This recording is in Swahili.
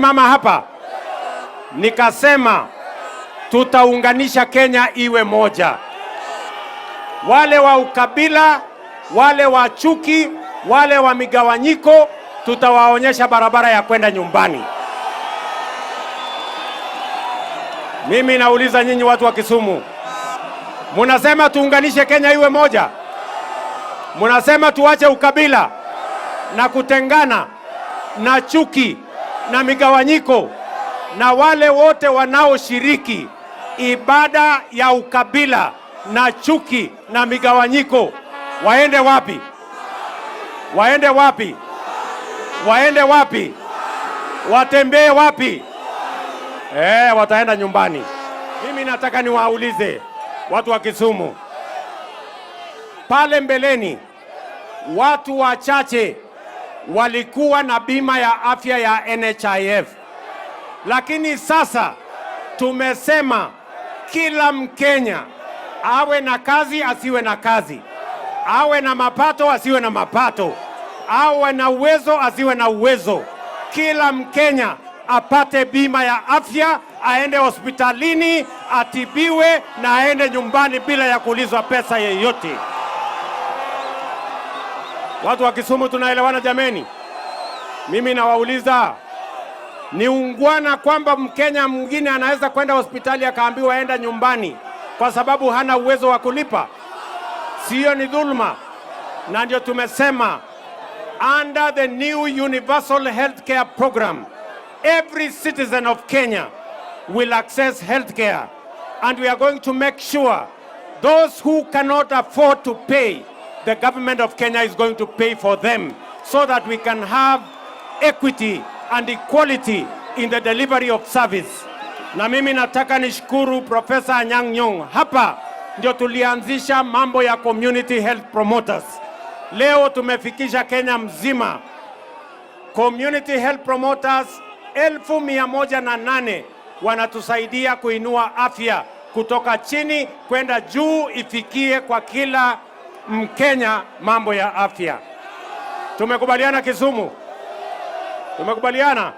Nilisimama hapa nikasema tutaunganisha Kenya iwe moja. Wale wa ukabila, wale wa chuki, wale wa migawanyiko, tutawaonyesha barabara ya kwenda nyumbani. Mimi nauliza nyinyi watu wa Kisumu, munasema tuunganishe Kenya iwe moja? Munasema tuache ukabila na kutengana na chuki na migawanyiko na wale wote wanaoshiriki ibada ya ukabila na chuki na migawanyiko waende wapi? Waende wapi? Waende wapi? Watembee wapi? Wataenda nyumbani. Mimi nataka niwaulize watu wa Kisumu, pale mbeleni watu wachache walikuwa na bima ya afya ya NHIF, lakini sasa tumesema kila Mkenya awe na kazi asiwe na kazi, awe na mapato asiwe na mapato, awe na uwezo asiwe na uwezo, kila Mkenya apate bima ya afya, aende hospitalini atibiwe na aende nyumbani bila ya kuulizwa pesa yeyote. Watu wa Kisumu tunaelewana jameni? Mimi nawauliza, ni ungwana kwamba Mkenya mwingine anaweza kwenda hospitali akaambiwa enda nyumbani kwa sababu hana uwezo wa kulipa? Sio ni dhulma? Na ndio tumesema under the new universal healthcare program, every citizen of Kenya will access healthcare, and we are going to make sure those who cannot afford to pay, the government of Kenya is going to pay for them so that we can have equity and equality in the delivery of service. Na mimi nataka nishukuru Profesa Anyang' Nyong'o. Hapa ndio tulianzisha mambo ya community health promoters. Leo tumefikisha Kenya mzima community health promoters 108,000 wanatusaidia kuinua afya kutoka chini kwenda juu, ifikie kwa kila Mkenya mambo ya afya. Tumekubaliana Kisumu? Tumekubaliana?